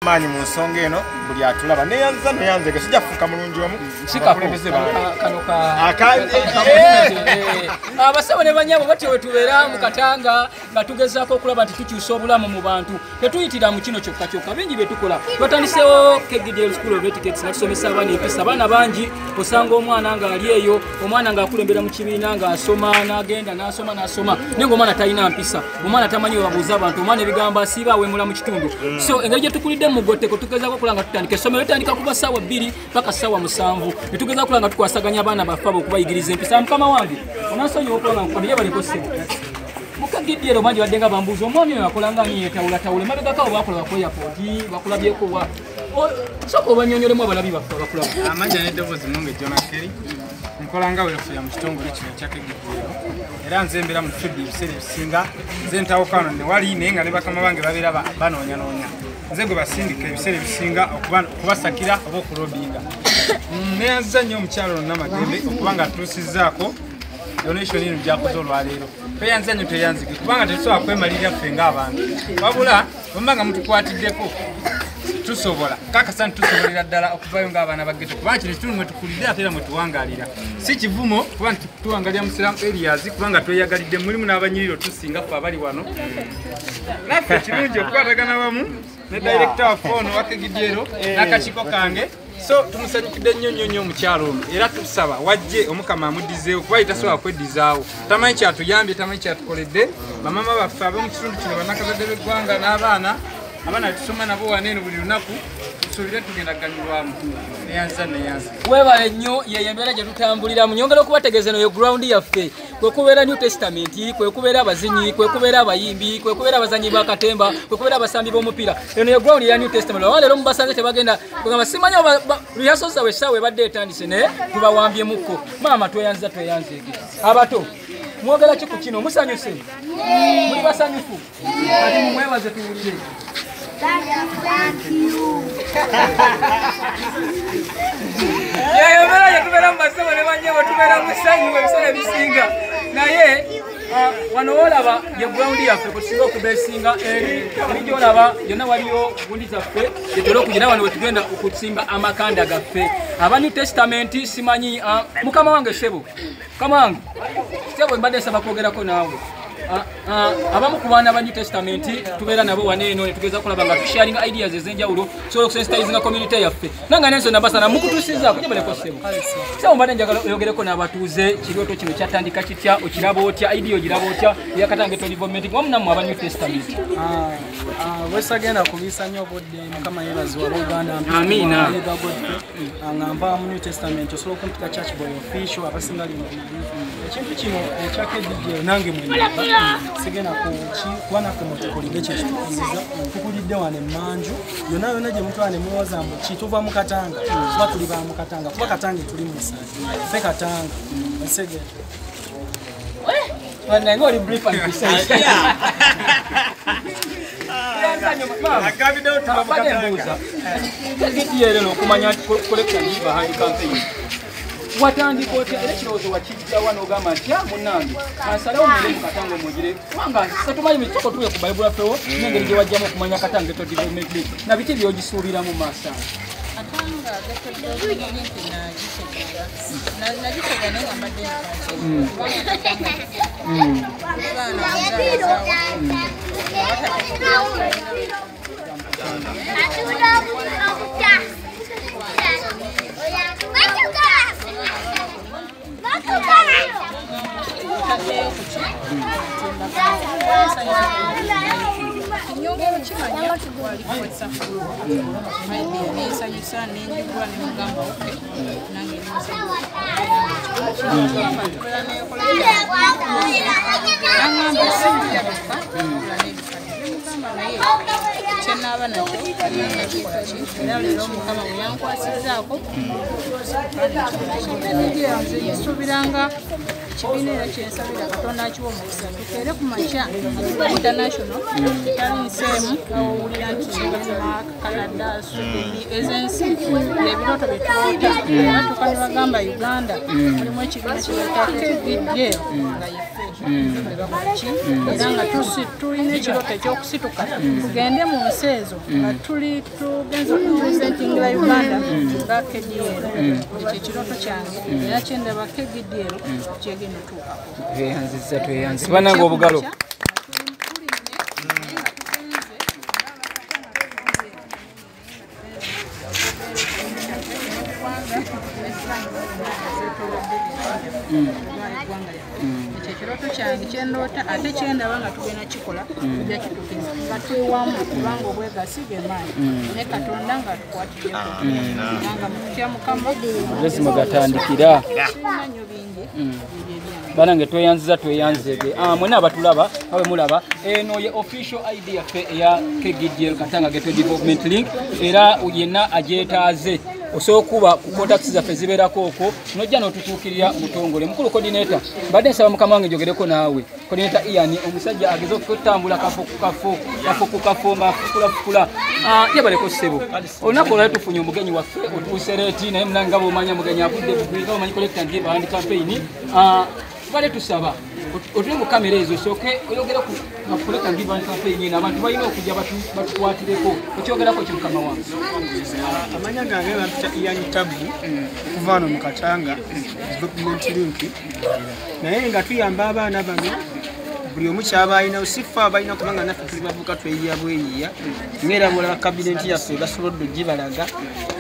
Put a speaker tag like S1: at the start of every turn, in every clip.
S1: Maanyi mu nsonga eno buli atulaba neyanza neyanzege sijja kufuuka mulungi omu abakulembeze
S2: bange. Abasabo ne banyabo, batyo we tubeera mu Katanga nga tugezaako okulaba nti tukyusa obulamu mu bantu. Tetuyitira mu kino kyokka kyokka, bingi bye tukola. Twatandisewo KGDL School of Etiquettes nga tusomesa abaana empisa. Abaana bangi osanga omwana ng'ali eyo, omwana ng'akulembera mu kibiina, ng'asoma n'agenda n'asoma n'asoma, naye ng'omwana talina mpisa, omwana tamanyi webabuuza abantu, omwana ebigambo asiiba awemula mu kitundu. So engeri gye tukulidde mu mugotteko, tugezaako okulaba nga tutandika essomero litandika kuva ssaawa 2 paka ssaawa 7, ne tugezaako okulaba nga tukwasaganya abaana baffe abo okubayigiriza empisa. Mukama wange, onansonyiwa okuba nga nkukamye baliko ssebo mukagiddyero bangi badde nga bambuuza omwami oyo akola nga ani, yeetawulatawula emabegako abo bakola ku airport bakulabyeko wa. Sooka obanyonyolemu abalabi baffe abakulaba.
S3: Amajja n'eddoboozi munge Jona Kelly, nkola nga welfare mu kitongole kino ekya KGDL, era nze mbeera mu field ebiseera ebisinga. Nze ntawuka wano newali, naye nga ne bakama bange babeera banoonyanoonya nze gwe basindika ebiseera ebisinga okubasakira oba okulobinga. Neyanziza nnyo omukyalo ono Namagembe okuba nga atuusizzaako donation eno gyakoze olwaleero. Tweyanziza nnyo, tweyanzige, kubanga tetusobola kwemalirira ffe ng'abantu, wabula bwemba nga mutukwatiddeko tusobola kakasa nti tusobolera ddala okuvayo ng'abaana ba ghetto, kubanga kino ekitundu mwe tukulidde ate era mwe tuwangalira. Si kivumo kuba nti tuwangalira mu slum areas, kubanga tweyagalidde, mulimu n'abanyiriro tusinga ffe abali wano. Naffe kirungi okukwatagana wamu ne director waffe ono wa KGDL n'akakiiko kange. So tumusanyukidde nnyo nnyo nnyo omukyalo ono, era tusaba wajje Omukama amuddizeewo, kuba ye tasobola kweddizaawo, tamanyi kyatuyambye, tamanyi kyatukoledde. Bamama baffe ab'omu kitundu kino, bannakazadde b'eggwanga n'abaana, abaana betusoma nabo wano eno buli lunaku, tusuubire tugenda kuganyulwamu. Neyanza, neyanza.
S2: Weebale nnyo. Yeyo embeera gye tutambuliramu. Nyongera okubategeeza, eno yo ground yaffe, kwe kubeera New Testament, kwe kubeera abazinyi, kwe kubeera abayimbi, kwe kubeera abazanyi ba katemba, kwe kubeera abasambi b'omupiira. Eno yo ground ya New Testament. Oba leero mubasanze tebagenda kugamba simanyi oba rehearsal zaabwe essaawa ebadde etandise, naye tubawambyemukko. Maama, tweyanziza, tweyanzeege. Abato mwogera ki ku kino? Musanyuse? Muli basanyufu? Kati mumwebaze tuwulire.
S4: Thank you.
S2: Yeyo embeera gye tubeera mu basebo ne bannyabo, tubeera mu ssanyu ebiseera ebisinga. Naye wano woolaba ye ground yaffe kwe tusinga okubeesinga. Eri gyolaba yonna waliyo gundi zaffe gyetera okugira wano wetugenda okusimba amakanda gaffe aba New Testament. Simanyi, mukama wange sebo, mukama wange sebo, mbadde nsaba kwogerako naawe. Abamu ku baana ba New Testament tubeera nabo wano eno ne tugeza kulaba nga tusharinga ideas ez'enjawulo tusobola okusensitizinga community yaffe. Nanga nenso nabasana mukutusizaako nyebaleko ssebo. Sebo, mbadde njagala oyogereko n'abatuuze. Kirooto kino kyatandika kitya? Okiraba otya? Idea ogiraba otya eya Katanga Ghetto Development wamu nammwe aba New Testament?
S5: Bwesagenda kubiisa nnyo obudde. Mukama yeebazibwa, abooluganda.
S2: Amiina.
S5: Godfrey, nga nva mu New Testament, osobola okumpita Church Boy Official, abasinga lino. Ekintu kino ekya KDJ nange mwenaba sigenda kuba naffe mwetukulidde kyekitukuliriza. Tukulidde wano emmanju yonna yonna gye mutwala ne muwoza mbu ki tuva mu Katanga, kuba tuli ba mu Katanga, kuba Katanga tuli mu musaayi ffe Katanga nsege.
S2: Bannange, oli brief and precise.
S1: Agambiddewo tuva mu
S2: Mbadde
S1: Katanga.
S2: mbuuza KGDL eno okumanya nti collection behind campaign watandika otya, era ekirowoozo wakijjawa n'ogamba nti a munnange kansalewo ngende mu Katanga omwogere, kubanga setumanyi mitoko tuwe ku bayibula fewo n'engeri gye wajjamu okumanya Katanga Ghetto Development League na biki by'ogisuubira mu maaso ago?
S6: Katanga Ghetto Development nagitegeera, nagitegeera naye nga mbadde nkakyeri, kubanga Katanga abaana bazaalazawo. Otaddeyo ku ki nyongera okimanya wali WhatsApp idea nensanyusa nenjigula nemugamba okay, nange tubeera nekola. Aŋŋamba sijja bika kola n'ebikadde, nemugamba naye kyenaaba nakyo nakikola ki, era leero Omukama bwe yankwasizaako nze nsuubiranga ekibiina, era kyensabira Katonda akiwa omukisa tukeere ku makya international tali nseemu owulira nti Denmark, Canada, Sweden, ez'ensi ebirooto bye tuloota batuuka ne bagamba Uganda mulimu ekibiina kyebayita KDJ nga yeffe. Bakola ki? Era nga tulina ekirooto ekyokusituka tugende mu nsi ezo nga tuli tugenze okurepresentingira Uganda nga KDL. Ekyo ekirooto kyange era kyendaba KDL kyegenda otuukako.
S2: Tweyanzizza, tweyanzizza banange obugalo.
S6: Ekyo ekirooto kyange kyendoota ate kyendaba nga tugenda kikola tujja kituukiriza nga twewamu, kubanga obwegasi ge maanyi ne Katonda nga atukwatiddeko kubanga mukutya Mukama
S2: Amagezi mwe gatandikira.
S6: Sirina nnyo bingi ebyo ebyange.
S2: Banange tweyanziza, tweyanzege. Mwena abatulaba abe mulaba eno ye official ID yaffe eya KGDL Katanga Ghetto Development Link, era yenna agyetaaze osobola okuba ku contacts zaffe zibeerako okwo nojja n'otutuukirira mutongole. Mukulu coordinator, mbadde nsaba mukama wange njogereko naawe. Coordinator Ian, omusajja ageze okutambula kafo ku kafo, kafo ku kafo ng'afukulafukula. Yebaleko ssebo. Olunaku olwaleero tufunye omugenyi waffe otuuse leeti, naye munange nga bw'omanya mugenyi avudde bugwi, nga bw'omanyi collect and give hand campaign. Tubadde tusaba otule mu kamera ezo osooke oyogere ku collect and give hand campaign eno, abantu balina okujja batukwatireko. Okyogerako ki mukama wange?
S5: Amanya gange bampita Ian Tabu okuva wano mu Katanga Development Link, naye nga tuyamba abaana bano buli omu kyaba alina, si ffe abalina kubanga naffe tuli bavuka tweyiya bweyiya, ng'era bw'olaba kabineti yaffe basobodde ogibalaga,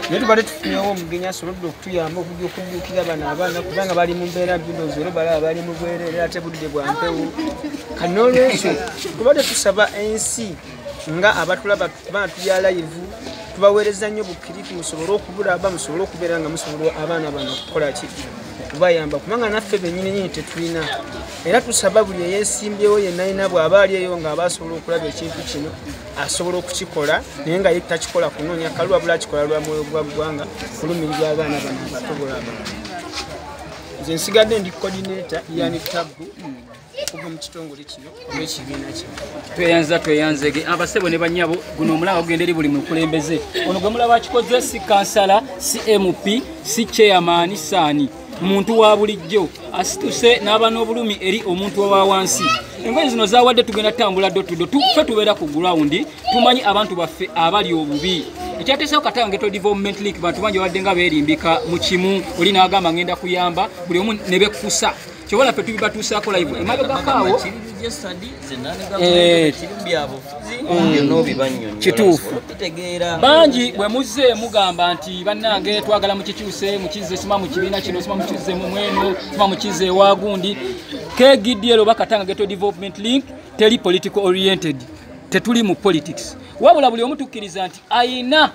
S5: naye tubadde tufunyewo omugenyi asobodde okutuyamba okujja okudduukira bano abaana kubanga bali mu mbeera mbi, ndowooza era balaba bali mu bwereere ate budde bwa mpewo. Kati n'olwekyo tubadde tusaba ensi nga abatulaba kubanga tuli live, tubaweereza nnyo bukirifu musobole okubulaba, musobole okubeera nga musobola abaana bano okukola ki, okubayamba, kubanga naffe bennyini nnyini tetulina. Era tusaba buli eyeesimbyewo yenna yenna bw'aba ali eyo ng'aba asobola okulaba ekintu kino asobola okukikola, naye nga ye takikola kunoonya kalulu, wabula akikola lwa mwoyo gwa ggwanga kulumirirwa abaana bano abato bolaba. Nze nsigadde ndi coordinator Ian Tabu okuva mu kitongole kino oba ekibiina kino.
S2: Tweyanza, tweyanzege abasebo ne bannyabo. Guno omulanga gugenda eri buli mukulembeze. Ono gwe mulaba akikoze si kansala, si MP, si chairman, saani muntu wa bulijjo asituse n'aba n'obulumi eri omuntu owa wansi. Engoye zino zawadde tugenda tutambula ddo tuddo, ffe tubeera ku ground, tumanyi abantu baffe abali obubi. Ekyateesewo Katanga Ghetto Development Link, bantu bangi babadde nga beerimbika mu kimu, oli n'agamba ngenda kuyamba buli omu ne bekkusa. Kyobola ffe tubibatuusaako live emabegako awo. Kituufu bangi bwe muzze mugamba nti bannange twagala mukikyuse, mukizze sima mu kibiina kino, sima mukizze mu mweno, sima mukizze ewa gundi. KGDL oba Katanga Ghetto Development Link teri political oriented, tetuli mu politics, wabula buli omu tukkiriza nti ayina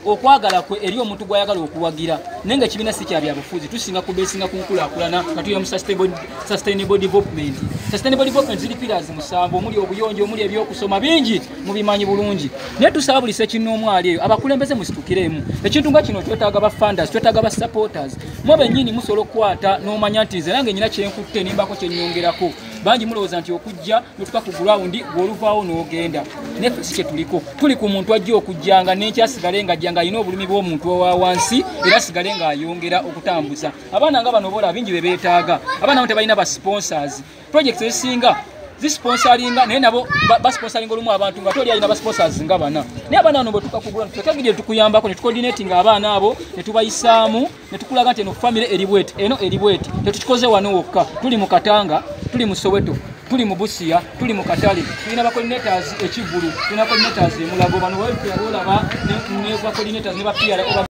S2: okwagala kwe eri omuntu gw'ayagala okuwagira, naye nga ekibiina si kya byabufuzi. Tusinga kubeesinga ku nkulaakulana nga tuli mu sustainable development. Sustainable development ziri pillars 7, omuli obuyonjo, omuli ebyokusoma, bingi mubimanyi bulungi, naye tusaba buli ssekinnoomu ali eyo abakulembeze musitukiremu. Ekintu nga kino twetaaga ba funders, twetaaga ba supporters. Mwe bennyini musobola okukwata n'omanya nti nze nange nnyina kyenkutte nimbako kyennyongerako. Bangi mulowooza nti okujja n'otuuka ku ground bw'oluvaawo n'ogenda, naye ffe si kye tuliko. Tuli ku muntu ajja okujjanga n'enkyasigale ng'ajja ng'alina obulumi bw'omuntu owa wansi, era asigale ng'ayongera okutambuza abaana nga bano. Bola bingi bye beetaaga. Abaana bano tebalina ba sponsors, projects ezisinga zisponsoringa, naye nabo basponsoringa olumu abantu nga toli alina ba sponsors nga bana, naye abaana bano bwe tuka ku ground ffe tukuyambako ne tucoordinating abaana abo ne tubayisaamu ne tukulaga nti eno family eri bweti, eno eri bweti. Tetukikoze wano wokka, tuli mu Katanga, tuli mu Soweto, tuli mu Busia, tuli mu Katale, tulina ba coordinators e Kivulu, tulina coordinators e Mulago. Bano welfare bolaba ne ba coordinators ne ba PR.